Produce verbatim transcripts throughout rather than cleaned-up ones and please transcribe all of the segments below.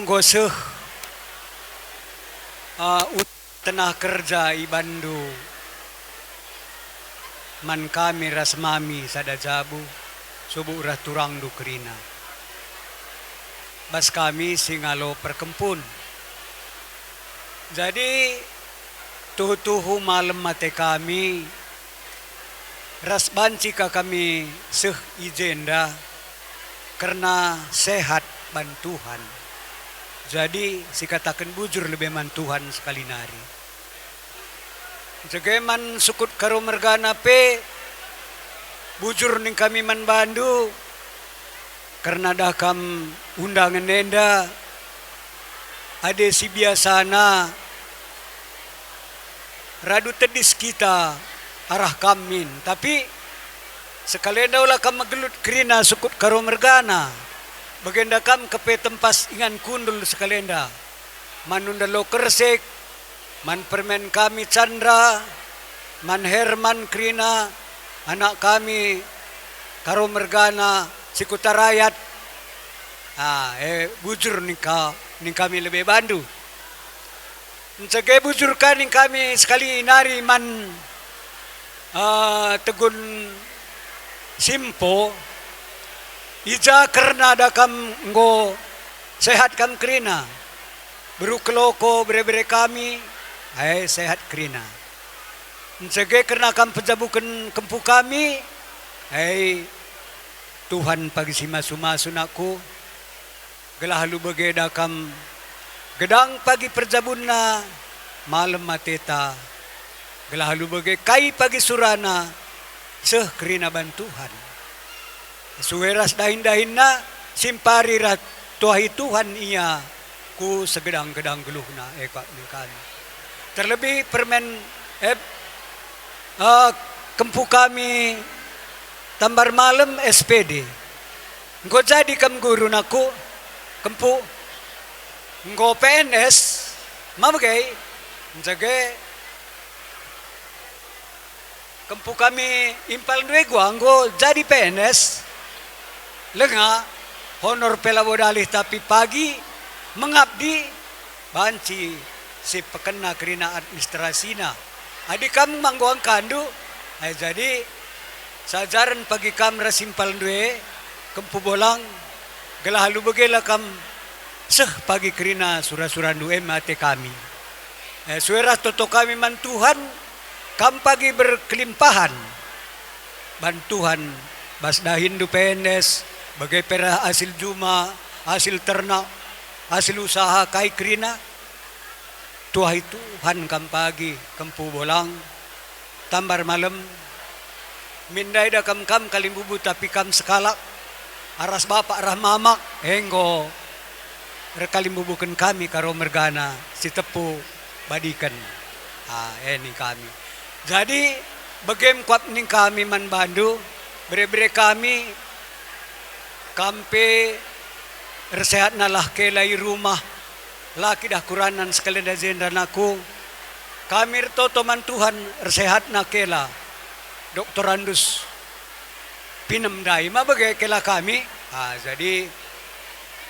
Enggo seh, uh, ut-, tenah kerja ibanndu man kami ras mami sada jabu, subuk reh turangndu kerina. Bas kami si ngalo perkempun. Jadi, tuhu-tuhu malem ate kami, ras banci ka kami seh i jenda kerna sehat ban Tuhan. Jadi, sikataken bujur lebe man Tuhan sekali nari. Jage man sukut Karo mergana pe, bujur ning kami man bandu, kerna dah kam undangen enda, ade si biasana radu tedis kita arah kam min, tapi sekalenda ola kam megelut kerina sukut Karo mergana, bagenda kam kepe tempas ingan kundul sekalenda, man Undalo Kersik, man permen kami Chandra, man Herman kerina, anak kami Karo mergana si Kuta Rayat. Ah, eh, bujur ning ka-, ning kami lebe bandu. Ncege bujur ka ning kami sekali nari man, eh, Tegun Simpo, i ja kerna da kam enggo sehat kam kerina. Beru Keloko bere-bere kami, ai sehat kerina. Ncege kerna kam pejabuken kempu kami, ai Tuhan pagi si masu-masu nakku, gelah alu bage da kam gedang pagi perjabunna, malem ateta, gelah alu bage kai pagi surana, seh kerina ban Tuhan. Sue ras dahin-dahinna, simpari rah tuahi Tuhan ia ku segedang-gedang geluhna, e kap ning kami. Terlebih permen, eh, eh, kempu kami Tambar Malem S P D. Enggo jadi kam guru nakku, kempu. Enggo P N S, ma bage, njage kempu kami impal ndue gua enggo jadi P N S. Lenga, honor pe labo dalih tapi pagi mengabdi banci si pekena kerina administrasina. Adi kam manggo angkandu, ai jadi sajaren pagi kam ras impal ndue, kempu Bolang, gelah alu bage la kam seh pagi kerina sura-surandu e me ate kami. Eh, sue ras toto kami man Tuhan, kam pagi berkelimpahan ban Tuhan bas dahinndu P N S, bage pe reh asil juma, asil ternak, asil usaha kai kerina. Tuahi Tuhan kam pagi, kempu Bolang, Tambar Malem, min ndai da kam, kam kalimbubu tapi kam sekalak, aras bapak rah mamak, enggo erkalimbubuken kami Karo mergana, si tepu badiken. Ah, e ning kami. Jadi, begem kuap ning kami man bandu, bere-bere kami, kam pe ersehatnalah kela i rumah, la kidah kuranan sekalenda jenda nakku. Kami ertoto man Tuhan ersehatna kela, doktorandus pinem ndai ma bage kela kami. Ah, jadi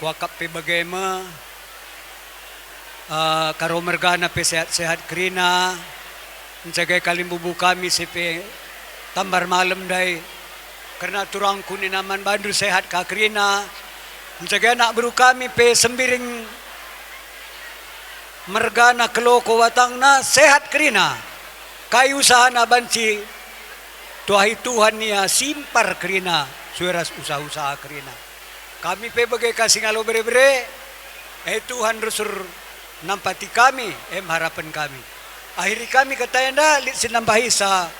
kuakap pe bage me, eh, Karo mergana pe sehat-sehat kerina, njage kalimbubu kami si pe Tambar Malem ndai, kerna turangku nina man bandu sehat ka kerina, njage anak beru kami pe Sembiring mergana Keloko watangna sehat kerina. Kai usahana banci tuahi Tuhan ia simpar kerina, sue ras usaha-usaha kerina. Kami pe bage ka si ngalo bere-bere, e Tuhan rusur nampati kami, em harapen kami. Akhiri kami kata enda, lit si nambahisa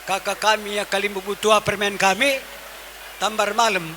kaka kami ia kalimbubu tua permen kami, Tambar Malem.